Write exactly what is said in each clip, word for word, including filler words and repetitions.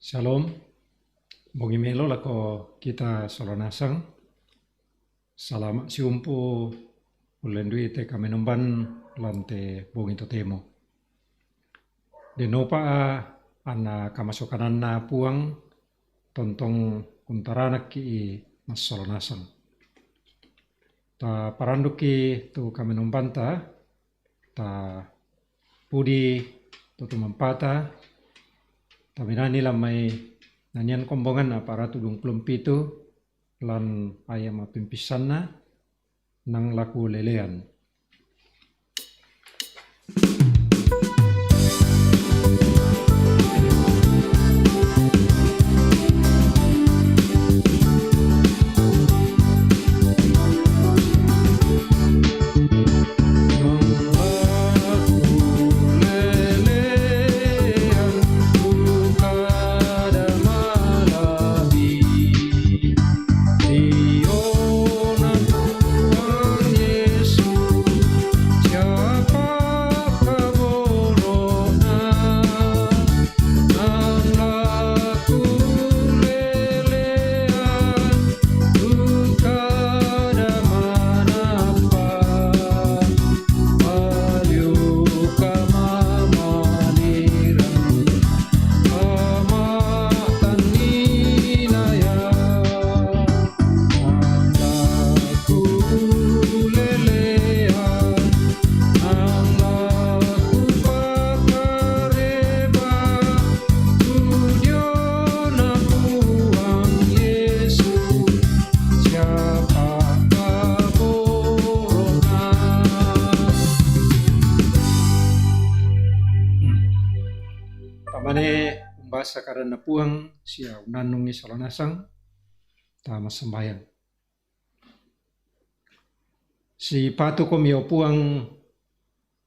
Shalom. Bongi melo lako kita sola nasang. Salama siumpu ullendui te kamenomban lan te bongi totemo. Denopa anna kamasokananna Puang tontong untaranakki massola nasang. Ta parandukki tu kamenombanta, ta pudi tu tumampata, ta minani lammai nanian kombongan apa ratu dungkulung pitu lan aya mapimpissanna nang laku lelean. Tamane umbasa kadanna Puang sia unnannungi sola nasang, ta massambayang. Sipatukomi, o Puang,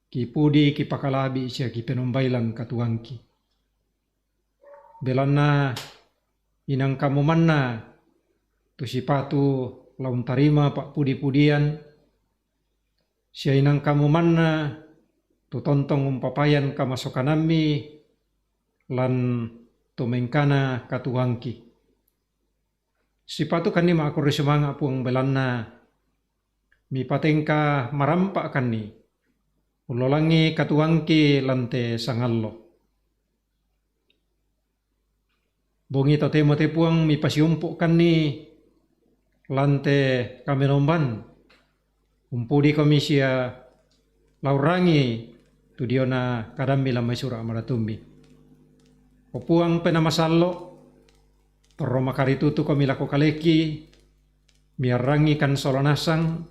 kipudi, kipakalabi sia kipenombai lan katuoangki. Belanna inang kamu manna tu sipatu la untarima pa'pudi-pudian, sia inang kamu manna tu tontong umpapayan kamasokanammi lan tu mengkana katuoangki. Sipatukanni ma'kurre sumanga', Puang, belanna mipatengka marampa'kanni ullolangi katuoangki lan te sangallo. Bongi totemo te, Puang, mipasiumpu'kanni lan te kamenomban. Umpudikomi sia la urrangi tu diona kadammi lan mai sura' maratummi. O Puang Penaa Masallo', torro makaritutukomi lako kaleki, miarrangikan sola nasang,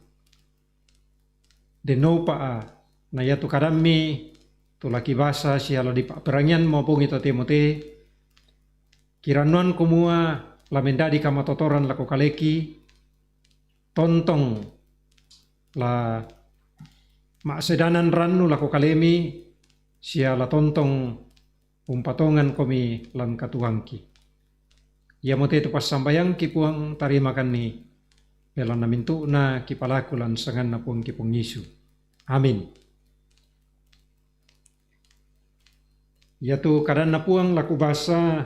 dennopa na iatu kadammi tu la kibasa sia la dipa'perangiammo bongi totemo te, kirannuan kumua la mendadi kamatotoran lako kaleki, tontong la ma'sedanan rannu lako kalemi, sia la tontong umpatongankomi lan katuoangki. Iamote tu passambayangki, Puang, tarimakanni, belanna mintu'na kipalaku lan sanganNa Puangki Puang Yesu. Amin. Iatu kadanna Puang la kubasa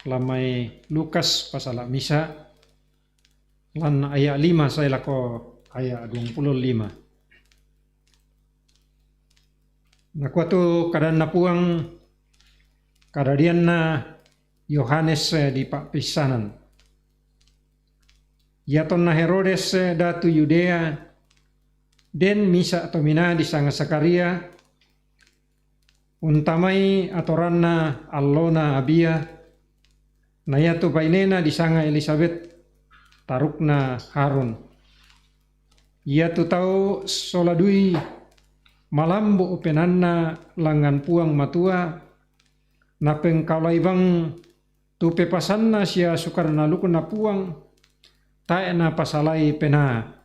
lan mai Lukas pasala misa, lan aya' lima sae lako aya' duangpulo lima. Nakua tu kadanna Puang, kadadianna Yohanes dipa'peissanan. Iatonna Herodes datu Yudea, den misa' tominaa disanga Zakharia, untamai atoranna allona Abia, na iatu bainena disanga Elisabet, tarukna Harun. Iatu tau sola dui malambu' penaanna langngan Puang Matua, napengkaolai bang tu pepasanna sia Sukaran Alukna Puang, tae' napasalai penaa.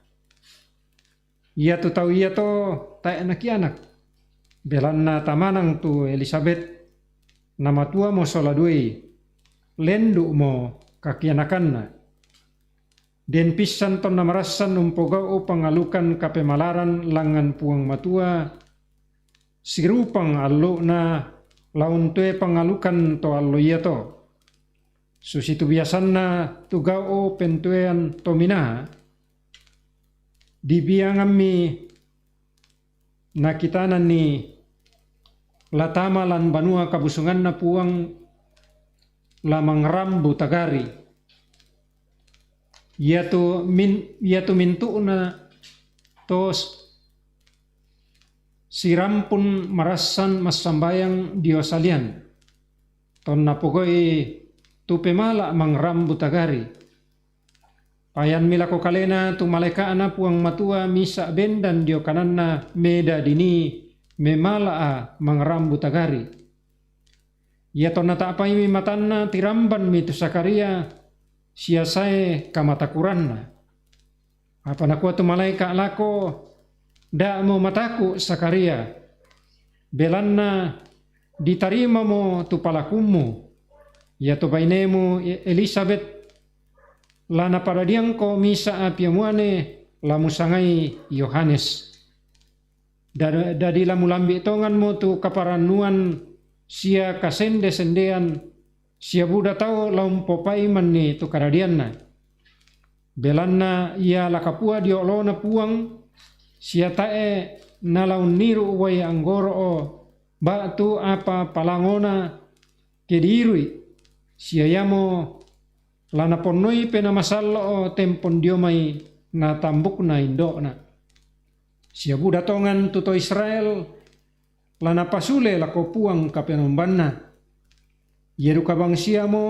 Iatu tau iato tae' nakianak, belanna tamanang tu Elisabet, namatuamo sola duai, lendu'mo kakianakanna. Den pissan tonna marassan umpogau' pangalukan kapemalaran langngan Puang Matua, sirupang allo'na la untue pangalukan to allo iato. Susitu biasanna tu gau' pentuean to minaa, dibiangammi nakitananni la tama lan banua kabusunganna Puang la mangrambu tagari. Iatu min-, iatu mintu'na to s-, sirampun marassan massambayang dio salian, tonna pogau'i tu pemala' mangrambu tagari. Payanmi lako kalena tu malaeka'na Puang Matua misa' bendan dio kananna meda dinii memala'a mangrambu tagari. Ia tonna ta'paimi matanna, tirambanmi tu Sakaria, sia sae kamatakuranna. Apa nakua tu malaeka' lako, "Da'mo mataku', Sakaria, belanna ditarimamo tu palakummu. Iatu bainemu Elisabet la napadadiangko misa' pia muane, la musangai Yohanes. Da-, dadi la mulambi' tonganmo tu kaparannuan sia kasende-sendean, sia buda tau la umpopaimanni tu kadadianna. Belanna ia la kapua dio olona Puang, sia tae' nala unniru' uai anggoro'o ba'tu apa palangona ke diirui, sia iamo la naponnoi Penaa Masallo'o tempon dio mai natambukna indo'na. Sia buda tongan tu to Israel la napasule lako Puang Kapenombanna. Ia duka bangsiamo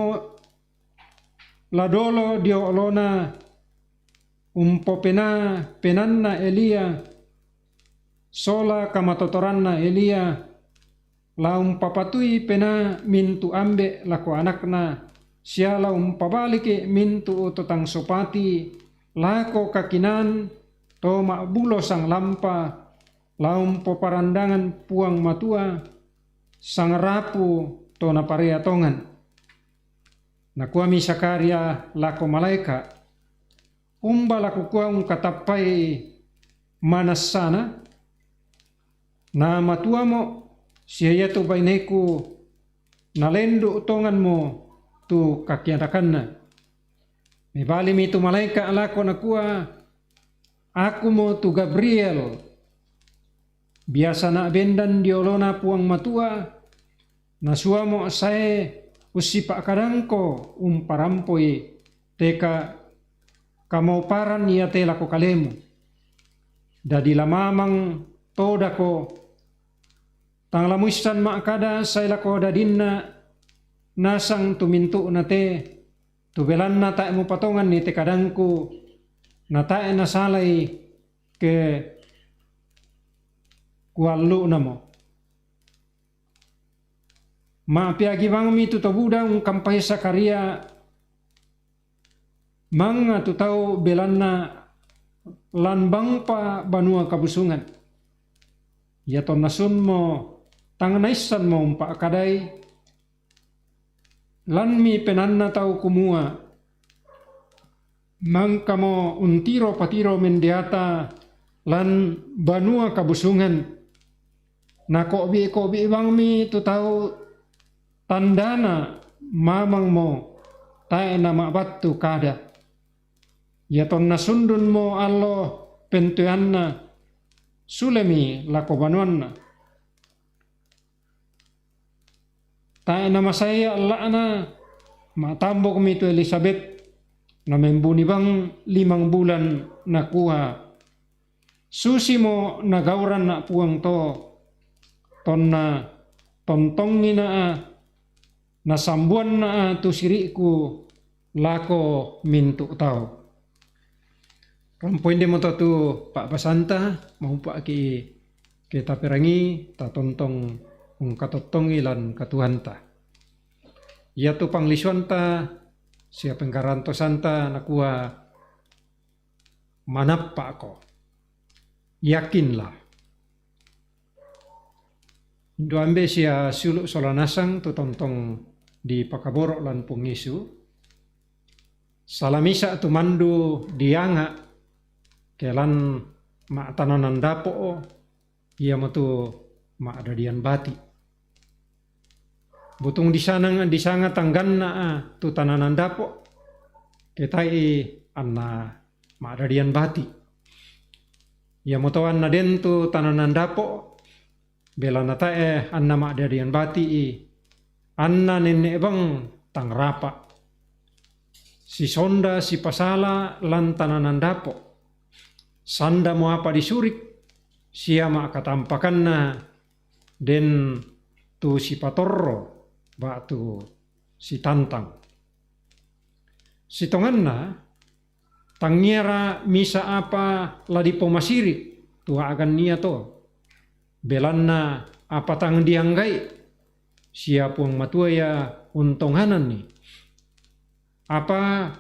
la dolo dio olona umpopena-, penanna Elia sola kamatotoranna Elia, la umpapatui penaa mintu' ambe' lako anakna, sia la umpabaliki mintu' to tang sopati lako kakinaan to ma'bulo sanglampa, la umpoparandangan Puang Matua, sangrapu to naparea tongan." Nakuami Sakaria lako malaeka', "Umba la kukua ungkatappai manassana? Na matuamo, sia iatu baineku nalendu' tonganmo tu kakianakanna." Mebalimi tu malaeka' lako nakua, "Akumo tu Gabriel, biasa na' bendan dio olona Puang Matua, nasuamo' sae ussipa'kadangko umparampoi te ka-, kamoparan iate lako kalemu. Dadi la mamang todako, tang la muissan ma'kada sae lako dadinna nasang tu mintu'na te, tu belanna tae' mupatonganni te kadangku, na tae' nasalai ke kuallu'namo." Ma'peagi bangmi tu to buda ungkampai Sakaria mangnga tu tau, belanna lan bangpa banua kabusungan. Ia tonna sunmo tang naissanmo umpa'kadai, lanmi penanna tau kumua, "Mangkamo untiro patiro mendeata lan banua kabusungan. Nako'bi-ko'bi bangmi tu tau tandana mamangmo tae' namabattu kada. Ia tonna sundunmo allo pentoeanna, sulemi lako banuanna." Tae' namasai alla'na, ma'tambukmi tu Elisabet, namembuni bang limang bulan, nakua, "Susimo nagauranna' Puang to, tonna tontongngi na'a, nasambuanna'a tu siri'ku lako mintu' tau." Rampo indemoto tu pa'basanta, maumpa'ki' ke taperangi, tatontong ungkatottongi lan katuoanta. Iatu panglisuanta sia pengkarantosanta nakua, "Manappa'ko, yakinlah." Indo' ambe' sia siulu' sola nasang tu tontong dipakaboro' lan Puang Yesu, sala misa' tu mandu dianga' ke lan ma'tananan dapo'o, iamotu ma'dadian bati'. Butung disanang, disanga tangganna, ah, tu tananan dapo', ke tae' anna ma'dadian bati'. Iamoto anna den tu tananan dapo', belanna tae' anna ma'dadian bati'i, anna nenne' bang tang rapa'. Sisonda sipasala lan tananan dapo'. Sandamo apa disurik, sia ma'katampakanna den tu sipatorro ba'tu sitantang. Sitonganna, tangiara misa' apa la dipomasiri' tu a'gan ia to. Belanna apa tang diangga'i, sia Puang Matua ia untongananni. Apa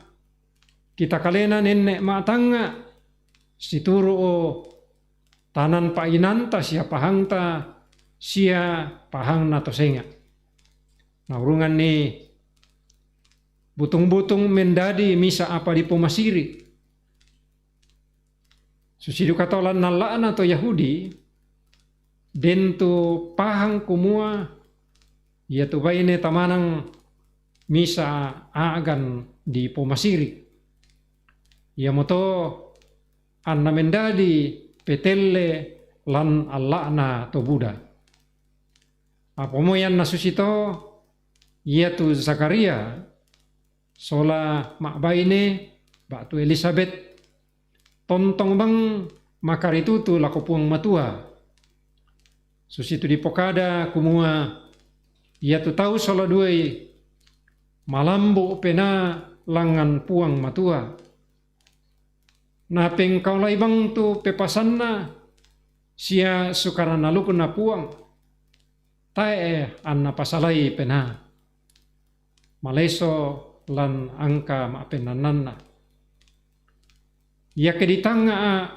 kita kalena nenne' ma'tangnga', situru' tanan pa'inanta sia pahangta, sia pahangna to senga'. Naurunganni butung-butung mendadi misa' apa dipomasiri'. Susi duka to lan alla'na to Yahudi, den tu pahang kumua, iatu baine tamanang misa' a'gan dipomasiri'. Iamoto anna mendadi petelle lan alla'na to buda. Apa moi anna susito, iatu Zakaria sola ma'baine ba'tu Elisabet tontong bang makaritutu lako Puang Matua. Susitu dipokada kumua, iatu tau sola duai malambu' penaa langngan Puang Matua. Napengkaolai bang tu pepasanna sia sukaran alukna Puang, tae' anna pasalai penaa. Maleso lan angka ma'pennannanna. Iake ditangnga'a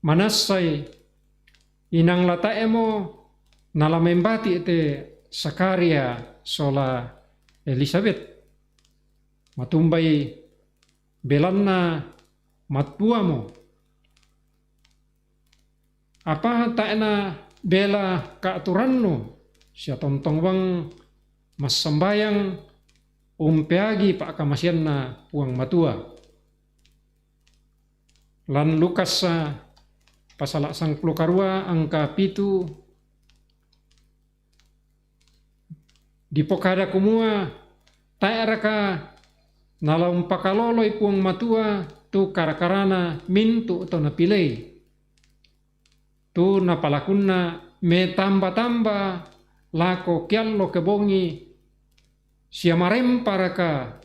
manassai, inang la tae'mo nala membati' te Zakaria sola Elisabet. Matumbai belanna mattuamo. Apa tae'na bela ka'turannu sia tontong bang massambayang umpeagi pa'kamaseanna Puang Matua. Lan Lukas pasala sangpulo karua angka pitu, dipokada kumua, tae'raka nala umpakaloloi Puang Matua tu kara-karana mintu' to napilei, tu napalakunna metamba-tamba lako keallo kebongi, sia maremparaka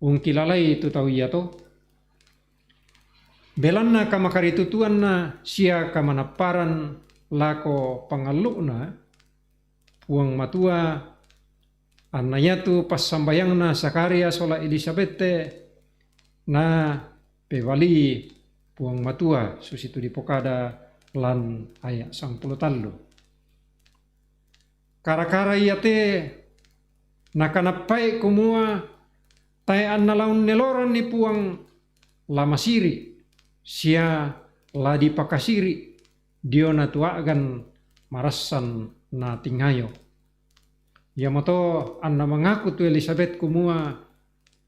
ungkilalai tu tau iato? Belanna kamakaritutuanna sia kamanapparan lako pangallu'na Puang Matua, anna iatu passambayangna Zakaria sola Elisabette, na pebali Puang Matua, susitu dipokada lan aya' sangpulo tallu. Kara-kara iate nakanappai kumua tae' anna la unneloranni Puang la masiri', sia la dipakasiri' diona tu a'gan marassan natingayo. Iamoto anna mangaku tu Elisabet kumua,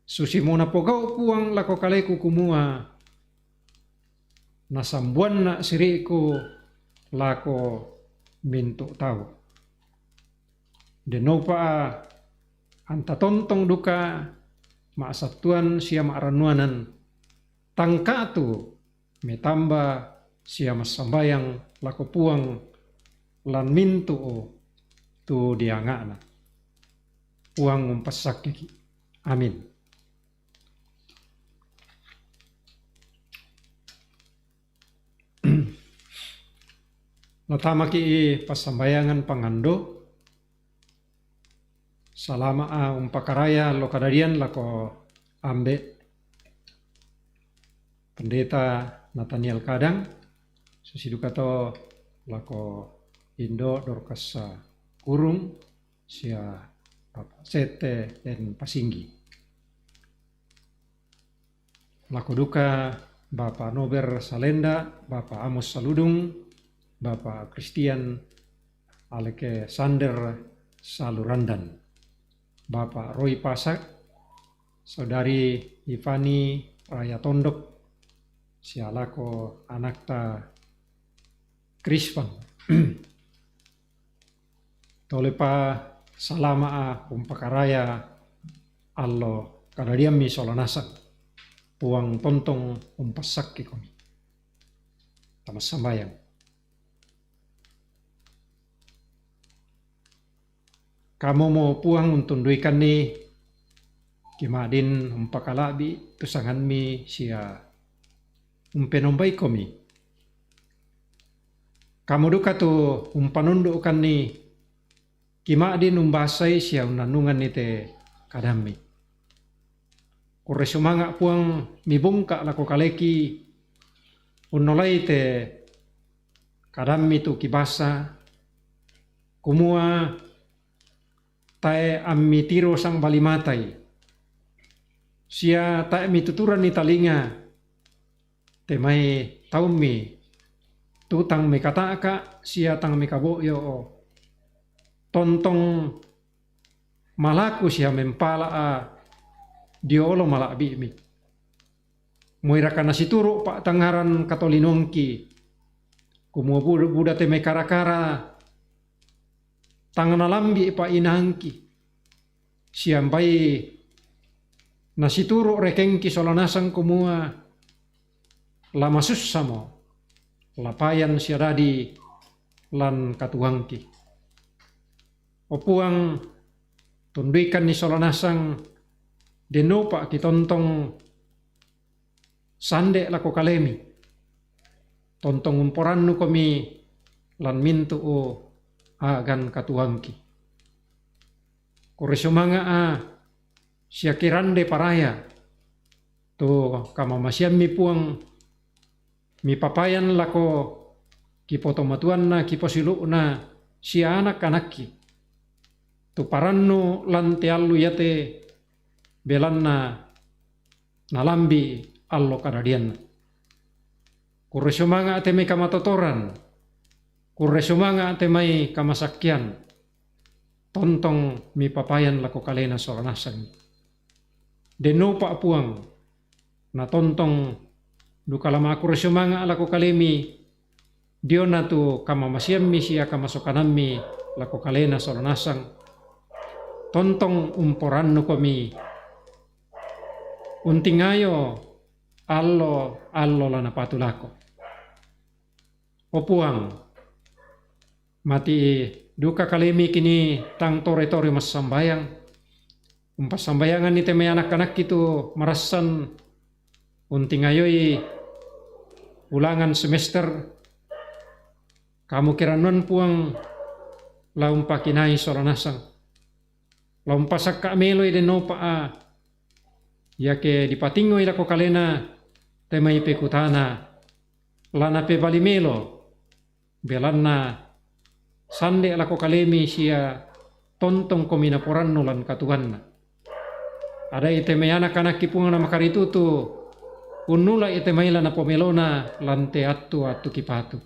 susimo napogau' Puang lako kaleku kumua, nasambuanna' siri'ku lako mintu' tau. Denopa anta tontong duka ma'sattuan sia ma'rannuanan, tangka'tu metamba sia massambayang lako Puang lan mintu'u tu dianga'na. Puang umpassakkeki. Amin. Natamaki' passambayangan pangando. Salama' umpakaraya allo kadadian lako Ambe' Pendeta Nataniel Kadang, susi duka to lako Indo' Dorkas Kurung, sia Bapa' Sette den Pasinggi. Lako duka Bapa' Nober Salenda, Bapa' Amos Saludung, Bapa' Kristian Alexander Salurandan, Bapak Roy Pasak, Saudari Ivani Raya Tondok, sia lako anakta Krispan. Tolepa salama' a umpakaraya allo kadadiammi sola nasang. Puang tontong umpassakkikomi. Tamassambayang. Kamumo Puang untunduikanni, kima'din umpakala'bi' tu sanganmi sia umpenombaikomi. Kamu duka tu umpanundu'kanni, kima'din umbasai sia unnannunganni te kadammi. Kurre sumanga' Puang mibungka' lako kaleki unnolai te kadammi tu kibasa, kumua tae' ammitiro sangbali matai, sia tae' mituturanni talinga te mai taummi, tu tang mekata'ka' sia tang mekabo'yo, tontong malaku sia mempala'a dio olo mala'bi'mi. Moiraka nasituru' pa'tangngaran katolinoangki, kumua buda, buda te mai kara-kara, tang nalambi' pa'inaangki, sia mbai nasituru' rekengki sola nasang kumua la masussamo, la payan sia dadi lan katuoangki. O Puang, tunduikanni sola nasang, dennopa kitontong sande' lako kalemi. Tontong umporannukomi lan mintu'u a'gan katuoangki. Kurre sumanga' a sia kirande paraya tu kamamasiammi Puang, mipapayan lako kipotomatuanna, kiposilu'na sia anak-anakki, tu parannu lan te allu iate belanna nalambi' allo kadadianna. Kurre sumanga' te mai kamatotoran, kurre sumanga' te mai kamasakkean, tontong mipapayan lako kalena sola nasang. Dennopa Puang, na tontong duka lama' kurre sumanga' lako kalemi, diona tu kamamasiammi sia kamasokanammi lako kalena sola nasang, tontong umporannukomi untingayo allo-allo la napatu lako. O Puang, mati' duka kalemi kini tang tore-tore massambayang, umpassambayanganni te mai anak-anakki tu marassan untingayoi ulangan semester, kamu kirannuan Puang la umpakinai sola nasang, la umpasakka' meloi dennopa a, iake dipatingngoi lako kalena te mai pekutana, la napebali melo, belanna sande' lako kalemi sia tontongkomi naporannu lan katuoanna. Ada'i te mai anak-anakki Puang namakaritutu, unnula'i te mai la napomelona lan te attu-attu kipatu.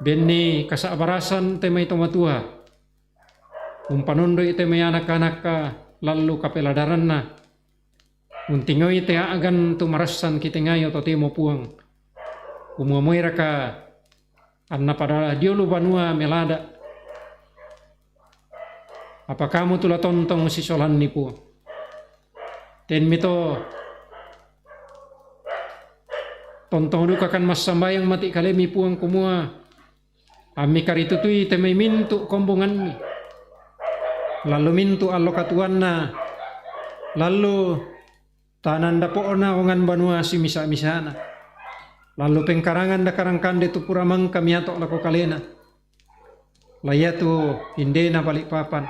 Benni kasa'barasan te mai to matua, umpanundu'i te mai anak-anakka lallu kapeladaranna, untingoi te a'gan tu marassan kitengayo totemo Puang, kumua moiraka anna pada dio lu banua melada'. Apa kamu tu la tontong sisolanni Puang. Tenmi to tontong dukakan massambayang mati' kalemi Puang kumua ammi karitutui te mai mintu' kombonganmi, lallu mintu' allo katuoanna, lallu tanan dapo'na ongan banua simisa-misana, lallu pengkarangan dakarang kande tu pura mangka miato' lako kalena, la iatu indena Balikpapan,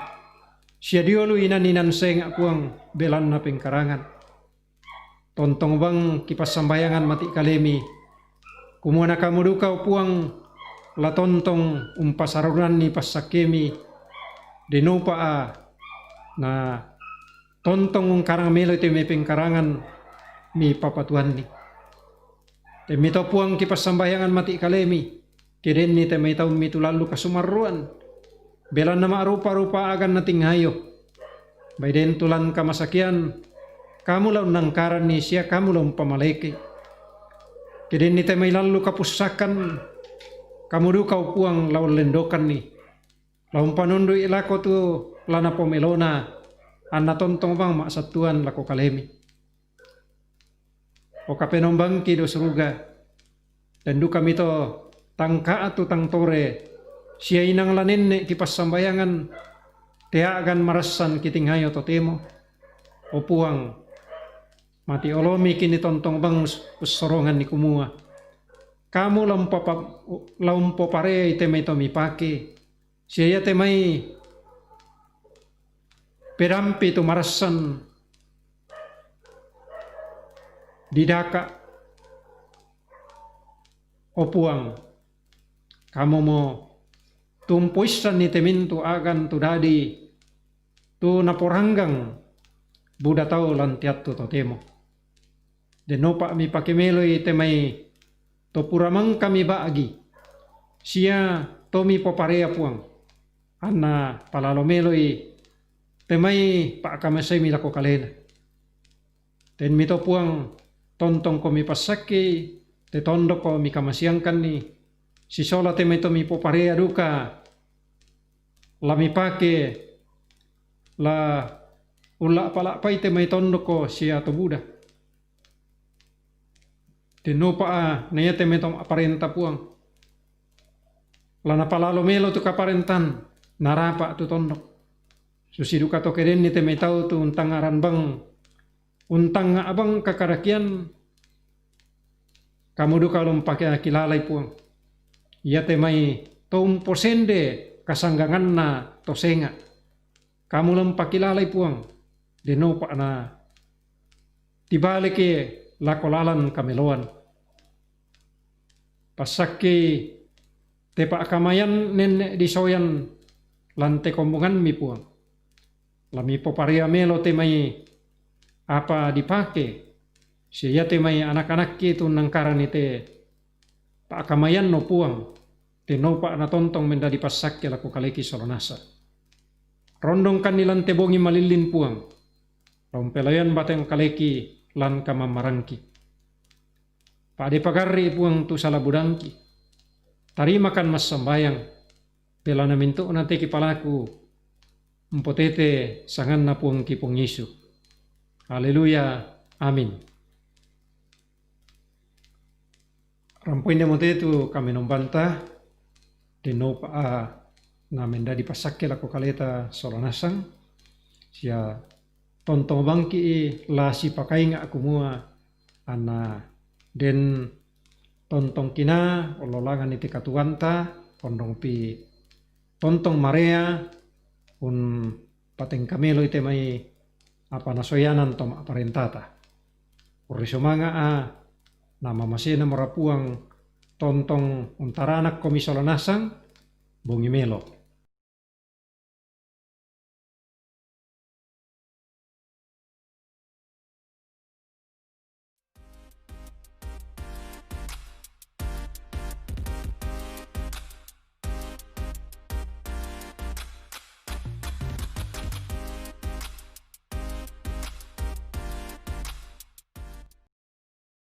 sia diolu inan-inan senga' Puang belanna pengkarangan. Tontong bang kipassambayangan mati' kalemi, kumua na kamu duka, o Puang, la tontong umpasarunanni passakkemi, dennopa a, na tontong ungkarang meloi te mai pengkarangan mipapatuanni. Temmi to Puang kipassambayangan mati' kalemi, Ke den ni te mai taummi tu lallu kasumarruan, belanna ma'rupa-rupa agan natingayo. Bai den tu lan kamasakian, kamu la unnangkaranni sia kamu la umpamaleke. Ke den ni te mai lallu kapussakan, kamu duka, o Puang, la ullendokanni. La umpanundu'i lako tu la napomelona, anna tontong bang ma'sattuan lako kalemi. O Kapenombangki do suruga, den dukami to tangka'tu tang tore, sia inang la nenne' kipassambayangan, tea'gan marassan kitingayo totemo. O Puang, mati olomi kini tontong bang us-, ussoronganni kumua, kamu la umpapa-, la umpopareai te mai to mipake, sia ia te mai pedampi tu marassan didaka. O Puang, kamu mo tumpoissanni te mintu agan tu dadi, tu naporanggang buda tau lan teattu totemo. Dennopa mipake meloi te mai to pura mangkami ba'gi, sia to mipoparea, Puang, anna palalo meloi te mai pa'kamaseimi lako kalena. Tenmi to, Puang, tontongko mipassakkei te tondokko mikamaseangkanni, sisola te mai to mipoparea duka, la mipake la ulla'pa-la'pai te mai tondokko sia to buda. Dennopa a na ia te mai to ma'parenta, Puang, la napalalo melo tu kaparentan, narapa tu tondok. Susi duka to ke den ni te mai tau tu untangnga ranbang, untangnga abang kakadakean, kamu duka la umpakilalai, Puang, ia te mai to umposende kasangganganna to senga'. Kamu la umpakilalai, Puang, dennopa na tibaleke lako lalan kameloan. Passakkei te pa'kamayan nenne' disoyan lan te kombongammi, Puang. La mipoparea melo te mai apa dipake, sia ia te mai anak-anakki tu unnangkaranni te pa'kamayanno, Puang, dennopa na tontong mendadi passakke lako kaleki sola nasang. Rondongkanni lan te bongi malillin, Puang, la umpelayoan batang kaleki lan kamammarangki. Pa'de pagarri, Puang, tu sala budangki. Tarimakan massambayang, belanna mintu'na te kipalaku umpotete sanganna Puangki Puang Yesu. Haleluya. Amin. Rampoinna mo te tu kamenombanta, dennopa a na mendadi passakke lako kaleta sola nasang, sia tontong bangki la sipakainga' kumua anna den tontong kina ollolanganni te katuoanta, ondongpi tontong marea umpatengka meloi te mai apa nasoyanan to ma'parentata. Urri sumanga'a, na mamasena mora Puang, tontong untaranakkomi sola nasang, bongi melo.